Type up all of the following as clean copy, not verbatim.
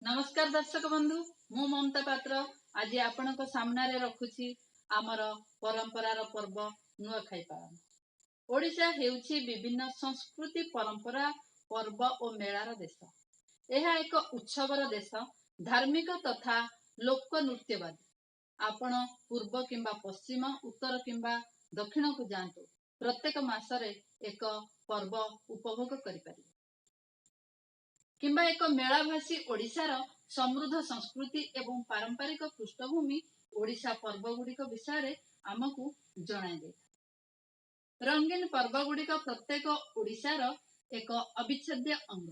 ନମସ୍କାର ଦର୍ଶକ ବନ୍ଧୁ, ମୁଁ ମମତା ପାତ୍ର ଆଜି ଆପଣଙ୍କ ସାମ୍ନାରେ ରଖୁଛି ଆମର ପରମ୍ପରାର ପର୍ବ ନୂଆଖାଇ ପାଳନ। ଓଡ଼ିଶା ହେଉଛି ବିଭିନ୍ନ ସଂସ୍କୃତି, ପରମ୍ପରା, ପର୍ବ ଓ ମେଳାର ଦେଶ। ଏହା ଏକ ଉତ୍ସବର ଦେଶ, ଧାର୍ମିକ ତଥା ଲୋକ ନୃତ୍ୟବାଦୀ। ଆପଣ ପୂର୍ବ କିମ୍ବା ପଶ୍ଚିମ, ଉତ୍ତର କିମ୍ବା ଦକ୍ଷିଣକୁ ଯାଆନ୍ତୁ, ପ୍ରତ୍ୟେକ ମାସରେ ଏକ ପର୍ବ ଉପଭୋଗ କରିପାରିବେ କିମ୍ବା ଏକ ମେଳାଭାଷୀ। ଓଡ଼ିଶାର ସମୃଦ୍ଧ ସଂସ୍କୃତି ଏବଂ ପାରମ୍ପରିକ ପୃଷ୍ଠଭୂମି ଓଡ଼ିଶା ପର୍ବଗୁଡ଼ିକ ବିଷୟରେ ଆମକୁ ଜଣାଇ ଦେଇଥାଏ। ରଙ୍ଗୀନ ପର୍ବଗୁଡ଼ିକ ପ୍ରତ୍ୟେକ ଓଡ଼ିଶାର ଏକ ଅବିଚ୍ଛେଦ୍ୟ ଅଙ୍ଗ।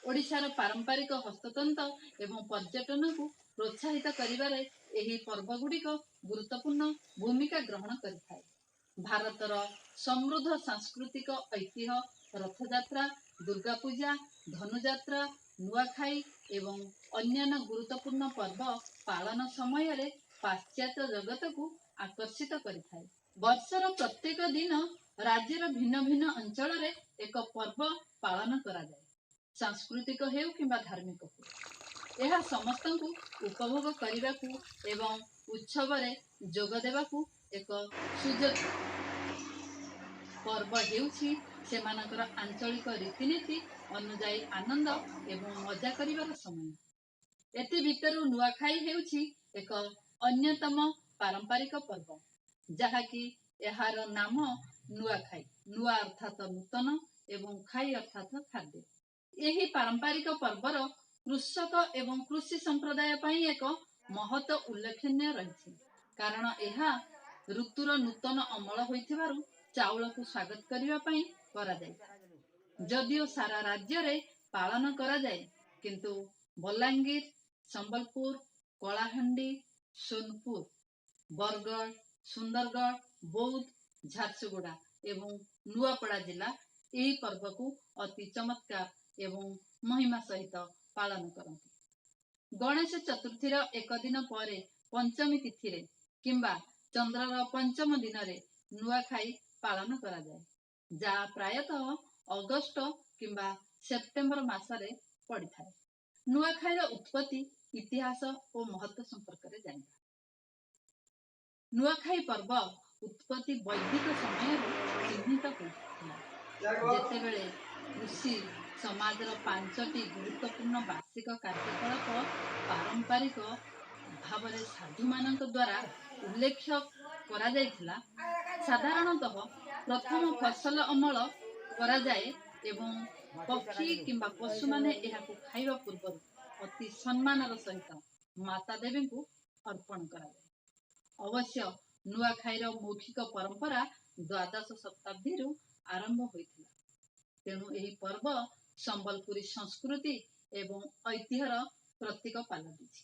ଓଡ଼ିଶାର ପାରମ୍ପରିକ ହସ୍ତତନ୍ତ ଏବଂ ପର୍ଯ୍ୟଟନକୁ ପ୍ରୋତ୍ସାହିତ କରିବାରେ ଏହି ପର୍ବଗୁଡ଼ିକ ଗୁରୁତ୍ୱପୂର୍ଣ୍ଣ ଭୂମିକା ଗ୍ରହଣ କରିଥାଏ। ଭାରତର ସମୃଦ୍ଧ ସାଂସ୍କୃତିକ ଐତିହ୍ୟ ରଥଯାତ୍ରା, ଦୁର୍ଗାପୂଜା, ଧନୁଯାତ୍ରା, ନୂଆଖାଇ ଏବଂ ଅନ୍ୟାନ୍ୟ ଗୁରୁତ୍ୱପୂର୍ଣ୍ଣ ପର୍ବ ପାଳନ ସମୟରେ ପାଶ୍ଚାତ୍ୟ ଜଗତକୁ ଆକର୍ଷିତ କରିଥାଏ। ବର୍ଷର ପ୍ରତ୍ୟେକ ଦିନ ରାଜ୍ୟର ଭିନ୍ନ ଭିନ୍ନ ଅଞ୍ଚଳରେ ଏକ ପର୍ବ ପାଳନ କରାଯାଏ, ସାଂସ୍କୃତିକ ହେଉ କିମ୍ବା ଧାର୍ମିକ ହେଉ। ଏହା ସମସ୍ତଙ୍କୁ ଉପଭୋଗ କରିବାକୁ ଏବଂ ଉତ୍ସବରେ ଯୋଗ ଦେବାକୁ ଏକ ସୁଯୋଗ ଦେଇଥାଏ। ପର୍ବ ହେଉଛି ସେମାନଙ୍କର ଆଞ୍ଚଳିକ ରୀତିନୀତି ଅନୁଯାୟୀ ଆନନ୍ଦ ଏବଂ ମଜା କରିବାର ସମୟ। ଏଥି ଭିତରୁ ନୂଆଖାଇ ହେଉଛି ଏକ ଅନ୍ୟତମ ପାରମ୍ପରିକ ପର୍ବ, ଯାହାକି ଏହାର ନାମ ନୂଆଖାଇ। ନୂଆ ଅର୍ଥାତ ନୂତନ ଏବଂ ଖାଇ ଅର୍ଥାତ ଖାଦ୍ୟ। ଏହି ପାରମ୍ପରିକ ପର୍ବର କୃଷକ ଏବଂ କୃଷି ସମ୍ପ୍ରଦାୟ ପାଇଁ ଏକ ମହତ୍ଵ ଉଲ୍ଲେଖନୀୟ ରହିଛି, କାରଣ ଏହା ଋତୁର ନୂତନ ଅମଳ ହୋଇଥିବାରୁ ଚାଉଳକୁ ସ୍ୱାଗତ କରିବା ପାଇଁ କରାଯାଇଥାଏ। ଯଦିଓ ସାରା ରାଜ୍ୟରେ ପାଳନ କରାଯାଏ, କିନ୍ତୁ ବଲାଙ୍ଗୀର, ସମ୍ବଲପୁର, କଳାହାଣ୍ଡି, ସୋନପୁର, ବରଗଡ଼, ସୁନ୍ଦରଗଡ଼, ବୌଦ୍ଧ, ଝାରସୁଗୁଡ଼ା ଏବଂ ନୂଆପଡ଼ା ଜିଲ୍ଲା ଏହି ପର୍ବକୁ ଅତି ଚମତ୍କାର ଏବଂ ମହିମା ସହିତ ପାଳନ କରନ୍ତି। ଗଣେଶ ଚତୁର୍ଥୀର ଏକ ଦିନ ପରେ ପଞ୍ଚମୀ ତିଥିରେ କିମ୍ବା ଚନ୍ଦ୍ରର ପଞ୍ଚମ ଦିନରେ ନୂଆଖାଇ ପାଳନ କରାଯାଏ, ଯାହା ପ୍ରାୟତଃ ଅଗଷ୍ଟ କିମ୍ବା ସେପ୍ଟେମ୍ବର ମାସରେ ପଡ଼ିଥାଏ। ନୂଆଖାଇର ଉତ୍ପତ୍ତି, ଇତିହାସ ଓ ମହତ୍ଵ ସମ୍ପର୍କରେ ଜାଣିବା। ନୂଆଖାଇ ପର୍ବ ଉତ୍ପତ୍ତି ବୈଦିକ ସମୟରୁ ଚିହ୍ନିତ ହୋଇଥିଲା, ଯେତେବେଳେ କୃଷି ସମାଜର ପାଞ୍ଚଟି ଗୁରୁତ୍ୱପୂର୍ଣ୍ଣ ବାର୍ଷିକ କାର୍ଯ୍ୟକଳାପ ପାରମ୍ପରିକ ଭାବରେ ସାଧୁମାନଙ୍କ ଦ୍ୱାରା ଉଲ୍ଲେଖ କରାଯାଇଥିଲା। ସାଧାରଣତଃ ପ୍ରଥମ ଫସଲ ଅମଳ କରାଯାଏ ଏବଂ ପକ୍ଷୀ କିମ୍ବା ପଶୁମାନେ ଏହାକୁ ଖାଇବା ପୂର୍ବରୁ ଅତି ସମ୍ମାନର ସହିତ ମାତା ଦେବୀଙ୍କୁ ଅର୍ପଣ କରାଯାଏ। ଅବଶ୍ୟ ନୂଆଖାଇର ମୌଖିକ ପରମ୍ପରା ଦ୍ୱାଦଶ ଶତାବ୍ଦୀରୁ ଆରମ୍ଭ ହୋଇଥିଲା। ତେଣୁ ଏହି ପର୍ବ ସମ୍ବଲପୁରୀ ସଂସ୍କୃତି ଏବଂ ଐତିହ୍ୟର ପ୍ରତୀକ ପାଲଟିଛି।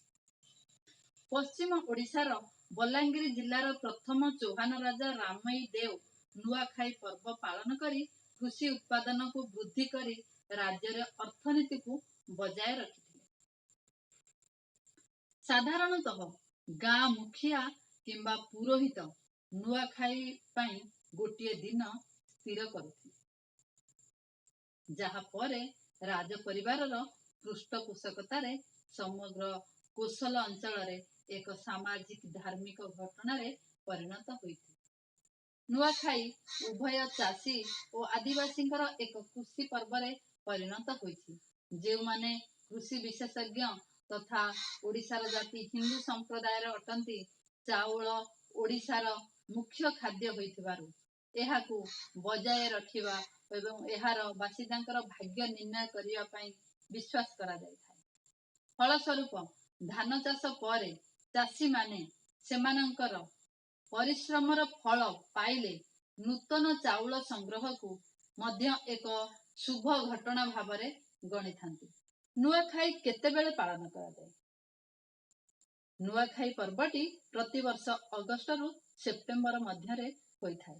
ପଶ୍ଚିମ ଓଡ଼ିଶାର ବଲାଙ୍ଗୀର ଜିଲ୍ଲାର ପ୍ରଥମ ଚୌହାନ ରାଜା ରାମଇ ଦେଓ ନୂଆଖାଇ ପର୍ବ ପାଳନ କରି କୃଷି ଉତ୍ପାଦନକୁ ବୃଦ୍ଧି କରି ରାଜ୍ୟରେ ଅର୍ଥନୀତିକୁ ବଜାୟ ରଖିଥିଲେ। ସାଧାରଣତଃ ଗାଁ ମୁଖିଆ କିମ୍ବା ପୁରୋହିତ ନୂଆଖାଇ ପାଇଁ ଗୋଟିଏ ଦିନ ସ୍ଥିର କରୁଥିଲେ, ଯାହା ପରେ ରାଜ ପରିବାରର ପୃଷ୍ଠପୋଷକତାରେ ସମଗ୍ର କୋଶଲ ଅଞ୍ଚଳରେ ଏକ ସାମାଜିକ ଧାର୍ମିକ ଘଟଣାରେ ପରିଣତ ହୋଇଥିଲା। ନୂଆଖାଇ ଉଭୟ ଚାଷୀ ଓ ଆଦିବାସୀଙ୍କର ଏକ କୃଷି ପର୍ବରେ ପରିଣତ ହୋଇଛି, ଯେଉଁମାନେ କୃଷି ବିଶେଷଜ୍ଞ ତଥା ଓଡ଼ିଶାର ଜାତି ହିନ୍ଦୁ ସମ୍ପ୍ରଦାୟର ଅଟନ୍ତି। ଚାଉଳ ଓଡ଼ିଶାର ମୁଖ୍ୟ ଖାଦ୍ୟ ହୋଇଥିବାରୁ ଏହାକୁ ବଜାୟ ରଖିବା ଏବଂ ଏହାର ବାସିନ୍ଦାଙ୍କର ଭାଗ୍ୟ ନିର୍ଣ୍ଣୟ କରିବା ପାଇଁ ବିଶ୍ୱାସ କରାଯାଇଥାଏ। ଫଳସ୍ୱରୂପ, ଧାନ ଚାଷ ପରେ ଚାଷୀମାନେ ସେମାନଙ୍କର ପରିଶ୍ରମର ଫଳ ପାଇଲେ ନୂତନ ଚାଉଳ ସଂଗ୍ରହକୁ ମଧ୍ୟ ଏକ ଶୁଭ ଘଟଣା ଭାବରେ ଗଣିଥାନ୍ତି। ନୂଆଖାଇ କେତେବେଳେ ପାଳନ କରାଯାଏ? ନୂଆଖାଇ ପର୍ବଟି ପ୍ରତିବର୍ଷ ଅଗଷ୍ଟରୁ ସେପ୍ଟେମ୍ବର ମଧ୍ୟରେ ହୋଇଥାଏ।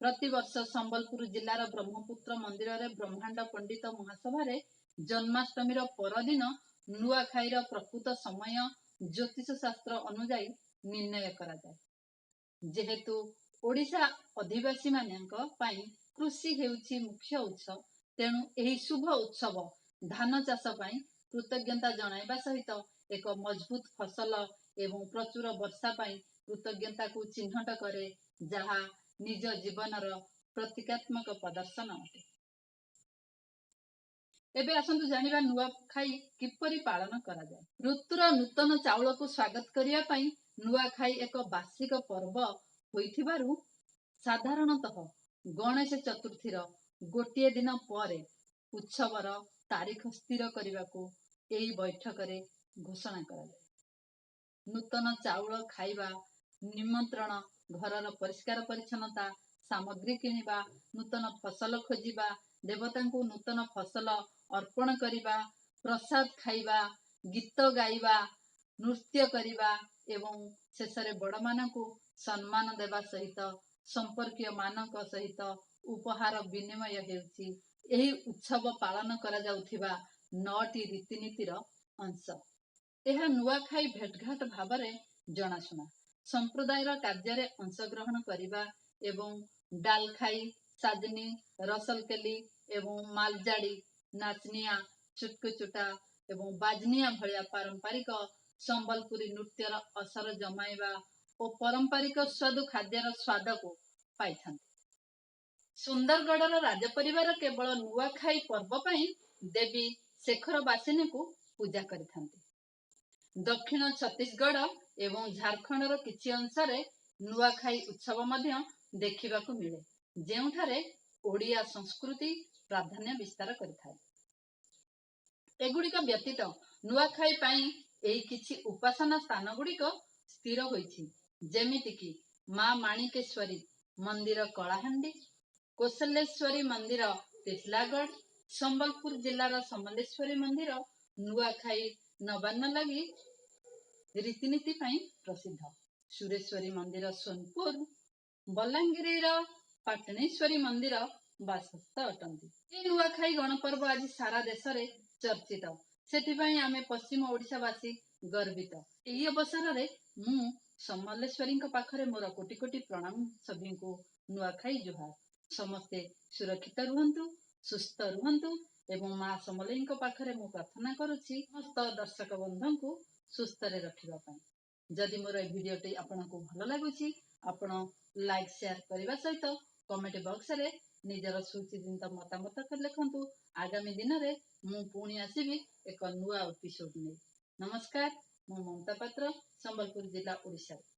ପ୍ରତିବର୍ଷ ସମ୍ବଲପୁର ଜିଲ୍ଲାର ବ୍ରହ୍ମପୁତ୍ର ମନ୍ଦିରରେ ବ୍ରହ୍ମାଣ୍ଡ ପଣ୍ଡିତ ମହାସଭାରେ ଜନ୍ମାଷ୍ଟମୀର ପରଦିନ ନୂଆଖାଇର ପ୍ରକୃତ ସମୟ ଜ୍ୟୋତିଷ ଶାସ୍ତ୍ର ଅନୁଯାୟୀ ନିର୍ଣ୍ଣୟ କରାଯାଏ। ଯେହେତୁ ଓଡ଼ିଶା ଅଧିବାସୀମାନଙ୍କ ପାଇଁ କୃଷି ହେଉଛି ମୁଖ୍ୟ ଉତ୍ସ, ତେଣୁ ଏହି ଶୁଭ ଉତ୍ସବ ଧାନ ଚାଷ ପାଇଁ କୃତଜ୍ଞତା ଜଣାଇବା ସହିତ ଏକ ମଜବୁତ ଫସଲ ଏବଂ ପ୍ରଚୁର ବର୍ଷା ପାଇଁ କୃତଜ୍ଞତାକୁ ଚିହ୍ନଟ କରେ, ଯାହା ନିଜ ଜୀବନର ପ୍ରତୀକାତ୍ମକ ପ୍ରଦର୍ଶନ ଅଟେ। ଏବେ ଆସନ୍ତୁ ଜାଣିବା ନୂଆଖାଇ କିପରି ପାଳନ କରାଯାଏ। ଋତୁର ନୂତନ ଚାଉଳକୁ ସ୍ୱାଗତ କରିବା ପାଇଁ ନୂଆଖାଇ ଏକ ବାର୍ଷିକ ପର୍ବ ହୋଇଥିବାରୁ ସାଧାରଣତଃ ଗଣେଶ ଚତୁର୍ଥୀର ଗୋଟିଏ ଦିନ ପରେ ଉତ୍ସବର ତାରିଖ ସ୍ଥିର କରିବାକୁ ଏହି ବୈଠକରେ ଘୋଷଣା କରାଯାଏ। ନୂତନ ଚାଉଳ ଖାଇବା ନିମନ୍ତ୍ରଣ, ଘରର ପରିଷ୍କାର ପରିଚ୍ଛନ୍ନତା, ସାମଗ୍ରୀ କିଣିବା, ନୂତନ ଫସଲ ଖୋଜିବା, ଦେବତାଙ୍କୁ ନୂତନ ଫସଲ ଅର୍ପଣ କରିବା, ପ୍ରସାଦ ଖାଇବା, ଗୀତ ଗାଇବା, ନୃତ୍ୟ କରିବା ଏବଂ ଶେଷରେ ବଡ଼ମାନଙ୍କୁ ସମ୍ମାନ ଦେବା ସହିତ ସମ୍ପର୍କୀୟମାନଙ୍କ ସହିତ ଉପହାର ବିନିମୟ ହେଉଛି ଏହି ଉତ୍ସବ ପାଳନ କରାଯାଉଥିବା 9ଟି ରୀତିନୀତିର ଅଂଶ। ଏହା ନୂଆଖାଇ ଭେଟଘାଟ ଭାବରେ ଜଣାଶୁଣା। ସମ୍ପ୍ରଦାୟର କାର୍ଯ୍ୟରେ ଅଂଶଗ୍ରହଣ କରିବା ଏବଂ ଡାଲଖାଇ, ସାଜନୀ, ରସଲକେଲି ଏବଂ ମାଲଜାଡ଼ି, ନାଚନିଆ, ଚୁଟକୁଚୁଟା ଏବଂ ବାଜନିଆ ଭଳିଆ ପାରମ୍ପରିକ ସମ୍ବଲପୁରୀ ନୃତ୍ୟର ଅସର ଜମାଇବା ଓ ପାରମ୍ପରିକ ସ୍ୱାଦୁ ଖାଦ୍ୟର ସ୍ୱାଦକୁ ପାଇଥାନ୍ତି। ସୁନ୍ଦରଗଡ଼ର ରାଜପରିବାର କେବଳ ନୂଆଖାଇ ପର୍ବ ପାଇଁ ଦେବୀ ଶେଖରବାସିନୀଙ୍କୁ ପୂଜା କରିଥାନ୍ତି। ଦକ୍ଷିଣ ଛତିଶଗଡ଼ ଏବଂ ଝାରଖଣ୍ଡର କିଛି ଅଂଶରେ ନୂଆଖାଇ ଉତ୍ସବ ମଧ୍ୟ ଦେଖିବାକୁ ମିଳେ, ଯେଉଁଠାରେ ଓଡ଼ିଆ ସଂସ୍କୃତି ପ୍ରାଧାନ୍ୟ ବିସ୍ତାର କରିଥାଏ। ଏଗୁଡ଼ିକ ବ୍ୟତୀତ ନୂଆଖାଇ ପାଇଁ ଏହି କିଛି ଉପାସନା ସ୍ଥାନଗୁଡ଼ିକ ସ୍ଥିର ହୋଇଛି, ଯେମିତିକି ମା ମାଣିକେଶ୍ୱରୀ ମନ୍ଦିର କଳାହାଣ୍ଡି, କୌଶଲେଶ୍ୱରୀ ମନ୍ଦିର ଟିଟିଲାଗଡ଼, ସମ୍ବଲପୁର ଜିଲ୍ଲାର ସମଲେଶ୍ୱରୀ ମନ୍ଦିର ନୂଆଖାଇ ନବାନ୍ନ ଲାଗି ରୀତିନୀତି ପାଇଁ ପ୍ରସିଦ୍ଧ, ସୁରେଶ୍ୱରୀ ମନ୍ଦିର ସୋନପୁର, ବଲାଙ୍ଗୀରର ପାଟଣେଶ୍ୱରୀ ମନ୍ଦିର ବାସସ୍ଥ ଅଟନ୍ତି। ଏହି ନୂଆଖାଇ ଗଣପର୍ବ ଆଜି ସାରା ଦେଶରେ ଚର୍ଚ୍ଚିତ। ସେଥିପାଇଁ ଆମେ ପଶ୍ଚିମ ଓଡ଼ିଶାବାସୀ ଗର୍ବିତ। ଏହି ଅବସରରେ ମୁଁ ସମଲେଶ୍ୱରୀଙ୍କ ପାଖରେ ମୋର କୋଟି କୋଟି ପ୍ରଣାମ। ସଭିଙ୍କୁ ନୂଆଖାଇ ଜୁହାର। ସମସ୍ତେ ସୁରକ୍ଷିତ ରୁହନ୍ତୁ, ସୁସ୍ଥ ରୁହନ୍ତୁ ଏବଂ ମା ସମଲେଇଙ୍କ ପାଖରେ ମୁଁ ପ୍ରାର୍ଥନା କରୁଛି ସମସ୍ତ ଦର୍ଶକ ବନ୍ଧୁଙ୍କୁ ସୁସ୍ଥରେ ରଖିବା ପାଇଁ। ଯଦି ମୋର ଏ ଭିଡ଼ିଓଟି ଆପଣଙ୍କୁ ଭଲ ଲାଗୁଛି, ଆପଣ ଲାଇକ୍, ସେୟାର କରିବା ସହିତ କମେଣ୍ଟ ବକ୍ସରେ ନିଜର ସୁଚିନ୍ତିତ ମତାମତ ଲେଖନ୍ତୁ। ଆଗାମୀ ଦିନରେ ମୁଁ ପୁଣି ଆସିବି ଏକ ନୂଆ ଏପିସୋଡ ନେଇ। ନମସ୍କାର, ମୁଁ ମମତା ପାତ୍ର, ସମ୍ବଲପୁର ଜିଲ୍ଲା, ଓଡ଼ିଶାରୁ।